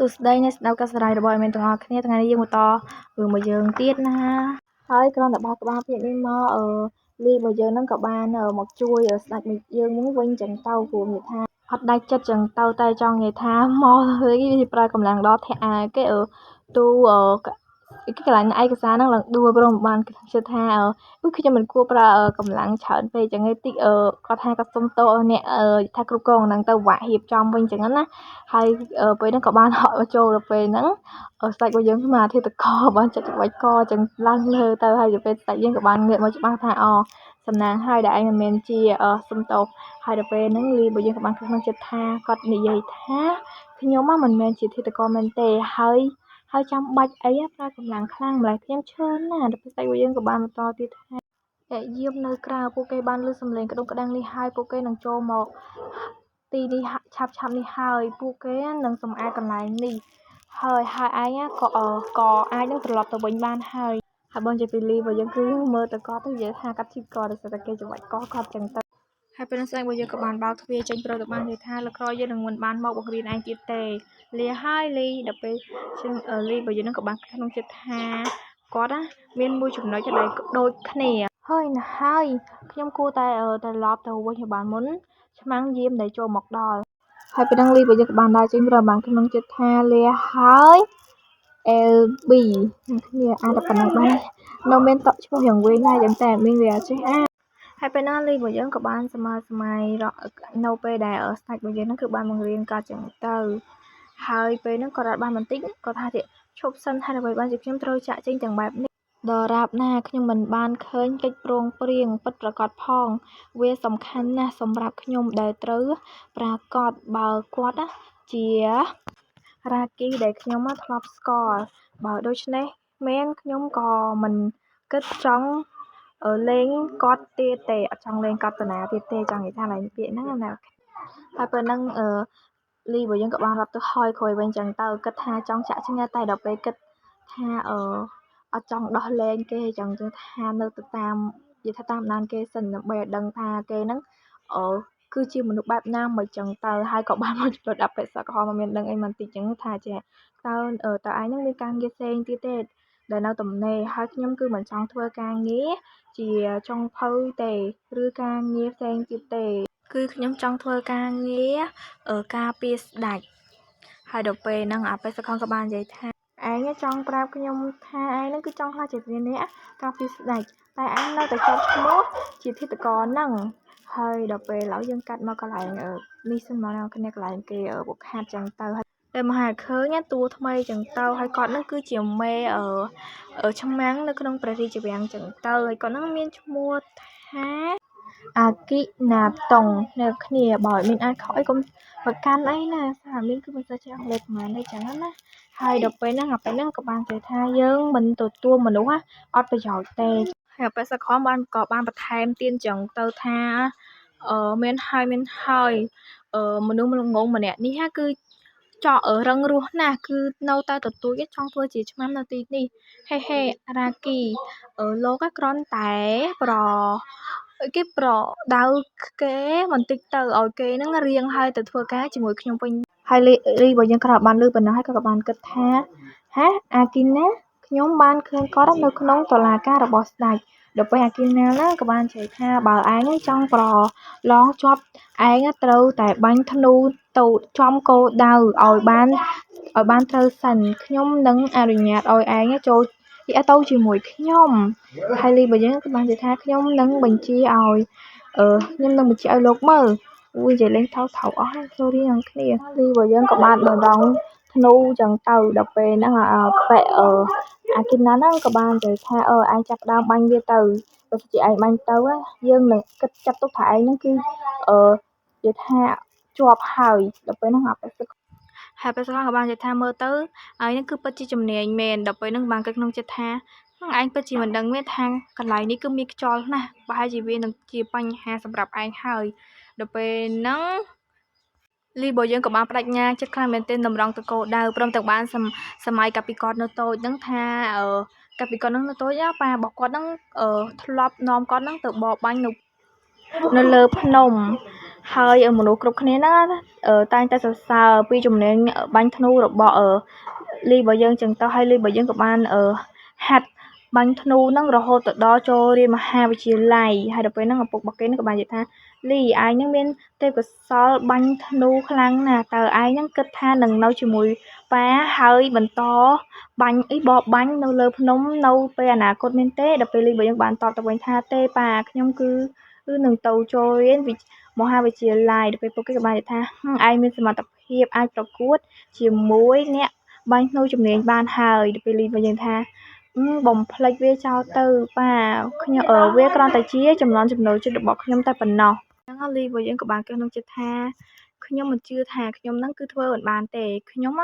សួស្តីអ្នកស្ដាប់ការសរាយរបស់អេមែនទាំងអស់គ្នាថ្ងៃនេះយើងបន្តរឿងរបស់យើងទៀតណាហើយគ្រាន់តែបោះក្បាលពាក្យនេះមកអឺលីរបស់យើងហ្នឹងក៏បានមកជួយស្ដេចយើងហ្នឹងវិញចឹងទៅព្រោះនិយាយថាអត់ដាច់ចិត្តចឹងទៅតែចង់និយាយថាមកហើយប្រើកម្លាំងដល់ធាក់អាគេទូគេកន្លែងឯកសារហ្នឹងឡើងដួលព្រមបានគិតថាអឺខ្ញុំមិនគួរប្រើកម្លាំងច្រើនពេកចឹងឯងតិចគាត់ថាគាត់សុំទោសអ្នកថាគ្រប់គ្រងហ្នឹងទៅវាក់រៀបចំវិញចឹងណាហើយពេលហ្នឹងក៏បានហក់មកចូលដល់ពេលហ្នឹងស្ដេចរបស់យើងមកធិតកបានចាត់ច្បាច់កចឹងឡើងលើទៅហើយដល់ពេលស្ដេចយើងក៏បានងាកមកច្បាស់ថាអូសំណាងហើយដែលឯងមិនមែនជាសុំទោសហើយដល់ពេលហ្នឹងលីរបស់យើងក៏បានក្នុងចិត្តថាគាត់និយាយថាខ្ញុំមិនមែនជាធិតកមែនទេហើយហើយចាំបាច់អីប្រើកម្លាំងខ្លាំងម្ល៉េះខ្ញុំឈឺណាស់ដល់ពេលស្ដេចរបស់យើងក៏បានបន្តទៀតថាអ្នកយាមនៅក្រៅពួកគេបានឮសំឡេងក្ដុងក្ដាំងនេះហើយពួកគេនឹងចូលមកទីនេះឆាប់ឆាប់នេះហើយពួកគេនឹងសម្អាតកន្លែងនេះហើយហើយឯងក៏ក៏អាចនឹងត្រឡប់ទៅវិញបានហើយហើយបងជាពីលីរបស់យើងគឺមើលទៅគាត់ទៅនិយាយថាកាត់ជីកដោយសារតែគេច្បាច់កគាត់ចឹងទៅហើយពេលនោះស្អែករបស់យើងក៏បានបើកទ្វារចេញព្រោះទៅបាននិយាយថាលើក្រោយយើងនឹងមិនបានមកបង្រៀនឯងទៀតទេលាហើយលីដល់ពេលជាងលីរបស់យើងនឹងក៏បានក្នុងចិត្តថាគាត់ណាមានមួយចំណុចដែលដូចគ្នាហើយណាហើយខ្ញុំគួរតែត្រឡប់ទៅវិញឲ្យបានមុនឆ្មាំងយាមដែលចូលមកដល់ហើយពេលហ្នឹងលីរបស់យើងក៏បានដើរចេញព្រោះបានក្នុងចិត្តថាលាហើយ LB នឹងគ្នាអានតែប៉ុណ្្នឹងបាននៅមានតក់ឈ្មោះយ៉ាងវែងដែរយ៉ាងតែមានវាអត់ចេះអានហើយពេលហ្នឹងលីរបស់យើងក៏បានសម័យសម័យនៅពេលដែលស្ដេចរបស់យើងហ្នឹងគឺបានបង្រៀនគាត់ចឹងទៅហើយពេលហ្នឹងគាត់អត់បានបន្តិចគាត់ថាឈប់សិនហើយអ្វីបានជាខ្ញុំត្រូវចាក់ចេញទាំងបែបនេះដរាបណាខ្ញុំមិនបានឃើញកិច្ចព្រមព្រៀងពិតប្រាកដផងវាសំខាន់ណាស់សម្រាប់ខ្ញុំដែលត្រូវប្រាកដបើគាត់ជារាគីដែលខ្ញុំធ្លាប់ស្គាល់បើដូច្នេះមែនខ្ញុំក៏មិនគិតចង់លេងគាត់ទៀតទេអត់ចង់លេងគាត់តាណាទៀតទេចង់និយាយថាឡើងពាក្យហ្នឹងណាហើយពេលហ្នឹងអឺលីរបស់យើងក៏បានរាប់ទៅហើយក្រោយវិញចឹងទៅគិតថាចង់ចាក់ឆ្ងាយតែដល់ពេលគិតថាអឺអត់ចង់ដោះលែងគេចឹងទៅថានៅទៅតាមនិយាយថាតាមដានគេសិនដើម្បីឲ្យដឹងថាគេហ្នឹងអឺគឺជាមនុស្សបែបណាមិនចឹងទៅហើយក៏បានមកចំណុចអបិសក្រហមមកមានដឹងអីមិនតិចចឹងថាចេះតើតើឯងហ្នឹងមានការងារផ្សេងទៀតទេដែលនៅទំនេរហើយខ្ញុំគឺមិនចង់ធ្វើការងារជាចុងភៅទេឬការងារផ្សេងទៀតទេគឺខ្ញុំចង់ធ្វើការងារការពារស្ដេចហើយដល់ពេលហ្នឹងអបិសខំក៏បាននិយាយថាឯងចង់ប្រាប់ខ្ញុំថាឯងហ្នឹងគឺចង់ក្លាយជាអ្នកការពារស្ដេចតែឯងនៅតែជាប់ឈ្មោះជាធិតករហ្នឹងហើយដល់ពេលឡើយយើងកាត់មកកន្លែងនេះសិនមកគ្នាកន្លែងគេបុកខាត់ចឹងទៅហើយដែលមហាឃើញតួថ្មីចឹងទៅហើយគាត់នឹងគឺជាមេអឺឆ្មាំងនៅក្នុងព្រះរាជវាំងចឹងទៅហើយគាត់នឹងមានឈ្មោះថាអាគីណាតុងនៅគ្នាបើមានអាចខុសអីកុំប្រកាន់អីណាសារមានគឺមិនសូវចេះអង់គ្លេសប្រហែលទេចឹងណាហើយដល់ពេលហ្នឹងអាពេលហ្នឹងក៏បាននិយាយថាយើងមិនទទួលមនុស្សអត់ប្រយោជន៍ទេហើយពេលសខំបានក៏បានបន្ថែមទៀតចឹងទៅថាអឺមានហើយមានហើយអឺមនុស្សម្ងងម្នាក់នេះគឺចករឹងរស់ណាស់គឺនៅតែទទូចចង់ធ្វើជាឆ្មាំនៅទីនេះហេហេរ៉ាគីលោកគ្រាន់តែប្រគេប្រដៅគេបន្តិចទៅឲ្យគេនឹងរៀងហើយទៅធ្វើការជាមួយខ្ញុំវិញហើយលីរបស់យើងក្រោយបានលឺប៉ុណ្ណឹងហើយក៏បានគិតថាហាអាគីណាខ្ញុំបានឃើញគាត់នៅក្នុងតុលាការរបស់ស្ដេចដល់ពេលអាគីណាហ្នឹងក៏បាននិយាយថាបើឯងចង់ប្រឡងជាប់ឯងត្រូវតែបាញ់ធ្នូទៅចំគោលដៅឲ្យបានឲ្យបានត្រូវសិនខ្ញុំនឹងអនុញ្ញាតឲ្យឯងចូលទៅជាមួយខ្ញុំហើយលីរបស់យើងក៏បាននិយាយថាខ្ញុំនឹងបញ្ជាឲ្យអឺខ្ញុំនឹងបញ្ជាឲ្យលោកមើលអូយនិយាយលេងថោថោអស់ហើយ sorry នឹងគ្នាលីរបស់យើងក៏បានដងធ្នូចឹងទៅដល់ពេលហ្នឹងអាប៉ែអឺអាគីណាហ្នឹងក៏បាននិយាយថាអឺឯងចាប់ដើមបាញ់វាទៅបើសិនជាឯងបាញ់ទៅយើងនឹងគិតចាត់ទុកថាឯងហ្នឹងគឺអឺនិយាយថាជាប់ហើយដល់ពេលហ្នឹងអបិសហើយពេលសោះក៏បាននិយាយថាមើលទៅឯងហ្នឹងគឺពិតជាជំនាញមែនដល់ពេលហ្នឹងបានគិតក្នុងចិត្តថាឯងពិតជាមិនដឹងមែនថាកន្លែងនេះគឺមានខ្យល់ណាស់ប្រហែលជាវានឹងជាបញ្ហាសម្រាប់ឯងហើយដល់ពេលហ្នឹងលីរបស់យើងក៏បានបដិញ្ញាចិត្តខ្លាំងមែនទែនតម្រង់ទៅគោលដៅព្រមទាំងបានសម័យកាលពីគាត់នៅតូចហ្នឹងថាអឺកាលពីគាត់ហ្នឹងនៅតូចប៉ារបស់គាត់ហ្នឹងធ្លាប់នាំគាត់ហ្នឹងទៅបរបាញ់នៅនៅលើភ្នំ ហើយមនុស្សគ្រប់គ្នាហ្នឹងតែងតែសរសើរពីជំនាញបាញ់ធ្នូរបស់លីរបស់យើងចឹងទៅហើយលីរបស់យើងក៏បានហាត់បាញ់ធ្នូហ្នឹងរហូតទៅដល់ចូលរៀនមហាវិទ្យាល័យហើយដល់ពេលហ្នឹងឪពុករបស់គេហ្នឹងក៏បាននិយាយថាលីឯងហ្នឹងមានទេពកោសល្យបាញ់ធ្នូខ្លាំងណាស់តើឯងហ្នឹងគិតថានឹងនៅជាមួយប៉ាហើយបន្តបាញ់អីបបបាញ់នៅលើភ្នំនៅពេលអនាគតមានទេដល់ពេលលីរបស់យើងបានតបទៅវិញថាទេប៉ាខ្ញុំគឺនឹងទៅចូលរៀនមហាវិទ្យាល័យដល់ពេលពួកគេក៏បាននិយាយថាឯងមានសមត្ថភាពអាចប្រកួតជាមួយអ្នកបាញ់ធ្នូជំនាញបានហើយដល់ពេលលីរបស់យើងថាបំភ្លេចវាចោលទៅប៉ាខ្ញុំវាគ្រាន់តែជាចំណង់ចំណូលចិត្តរបស់ខ្ញុំតែប៉ុណ្ណោះហ្នឹងលីរបស់យើងក៏បានគិតក្នុងចិត្តថាខ្ញុំមិនជឿថាខ្ញុំហ្នឹងគឺធ្វើមិនបានទេខ្ញុំ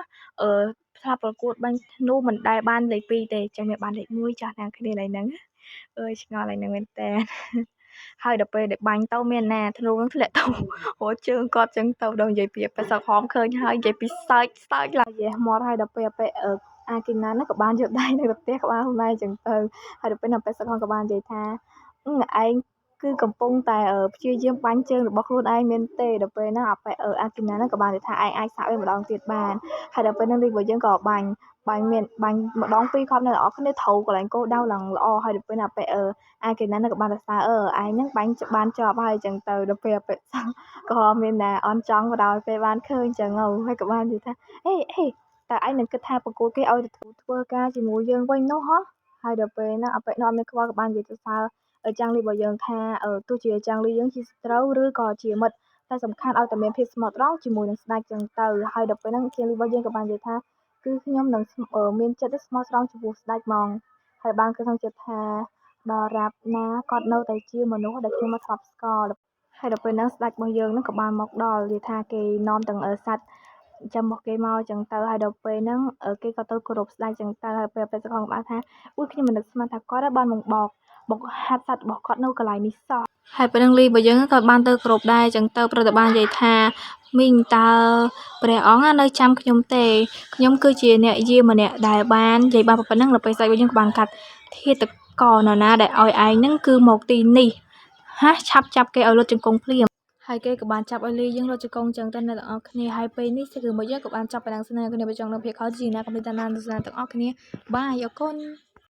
អឺធ្លាប់ប្រកួតបាញ់ធ្នូមិនដែលបានលេខ2ទេចឹងវាបានលេខ1ចាស់ទាំងគ្នាឡើយហ្នឹងអើយឆ្ងល់ឡើយហ្នឹងមែនតើហើយដល់ពេលដែលបាញ់ទៅមានណាធ្នូនឹងធ្លាក់ទៅរត់ជើងគាត់ចឹងទៅដល់និយាយពីប៉េសខំឃើញហើយនិយាយពីសើចសើចឡើងយេះមាត់ហើយដល់ពេលពេលអាគីណាហ្នឹងក៏បានយកដៃនៅផ្ទះក្បាលខ្លួនឯងចឹងទៅហើយដល់ពេលនៅប៉េសខំក៏បាននិយាយថាឯងគឺកំពុងតែព្យាយាមបាញ់ជើងរបស់ខ្លួនឯងមែនទេដល់ពេលហ្នឹងអាប៉េអាគីណាហ្នឹងក៏បាននិយាយថាឯងអាចសាកវាម្ដងទៀតបានហើយដល់ពេលហ្នឹងលីរបស់យើងក៏បាញ់បាញ់មានបាញ់ម្ដងពីរគ្រាប់នៅអ្នកនរគ្នាត្រូវកន្លែងគោលដៅឡើងល្អហើយដល់ពេលណាប៉េអាគីណាហ្នឹងក៏បានសរសើរអឺឯងហ្នឹងបាញ់បានជាប់ហើយចឹងទៅដល់ពេលអាប៉េក៏មានណាអន់ចង់បណ្ដោយពេលបានឃើញចឹងហើយក៏បាននិយាយថាអេអេតើឯងនឹងគិតថាប្រកួតគេឲ្យទៅធ្វើការជាមួយយើងវិញនោះហ៎ហើយដល់ពេលហ្នឹងអាប៉េនោះអត់មានខ្វល់ក៏បាននិយាយសរសើរចាំងលីរបស់យើងថាទោះជាចាំងលីយើងជាសត្រូវឬក៏ជាមិត្តតែសំខាន់ឲ្យតែមានភាពស្មោះត្រង់ជាមួយនឹងស្ដេចចឹងទៅហើយដល់ពេលហ្នឹងជាងលីរបស់យើងក៏បាននិយាយថាគឺខ្ញុំនឹងមានចិត្តស្មោះត្រង់ចំពោះស្ដេចហ្មងហើយបានគិតក្នុងចិត្តថាដល់រាបណាគាត់នៅតែជាមនុស្សដែលខ្ញុំមកធ្លាប់ស្គាល់ហើយដល់ពេលហ្នឹងស្ដេចរបស់យើងហ្នឹងក៏បានមកដល់និយាយថាគេនាំទាំងសត្វចាំមកគេមកចឹងទៅហើយដល់ពេលហ្នឹងគេក៏ទៅគោរពស្ដេចចឹងទៅហើយពេលពេលសកលបានថាអួយខ្ញុំមិននឹកស្មានថាគាត់បានមកបោកបុកហាត់សត្វរបស់គាត់នៅកន្លែងនេះសោះហើយពេលហ្នឹងលីរបស់យើងក៏បានទៅគោរពដែរចឹងទៅប្រតិបាននិយាយថាមីងតើព្រះអង្គនៅចាំខ្ញុំទេខ្ញុំគឺជាអ្នកយាមម្នាក់ដែលបាននិយាយបានប៉ុណ្ណឹងដល់ពេលស្ដេចរបស់យើងក៏បានកាត់ធាតុកនរណាដែលឲ្យឯងហ្នឹងគឺមកទីនេះហាឆាប់ចាប់គេឲ្យលុតជង្គង់ភ្លាមហើយគេក៏បានចាប់ឲ្យលីយើងលុតជង្គង់ចឹងទៅអ្នកទាំងអស់គ្នាហើយពេលនេះគឺមកយើងក៏បានចាប់ប៉ុណ្ណឹងស្នេហ៍គ្នាបើចង់នៅភាគខជាណាកុំភ្លេចតាមដានទស្សនាទាំងអស់គ្នាបាយអរគុណ។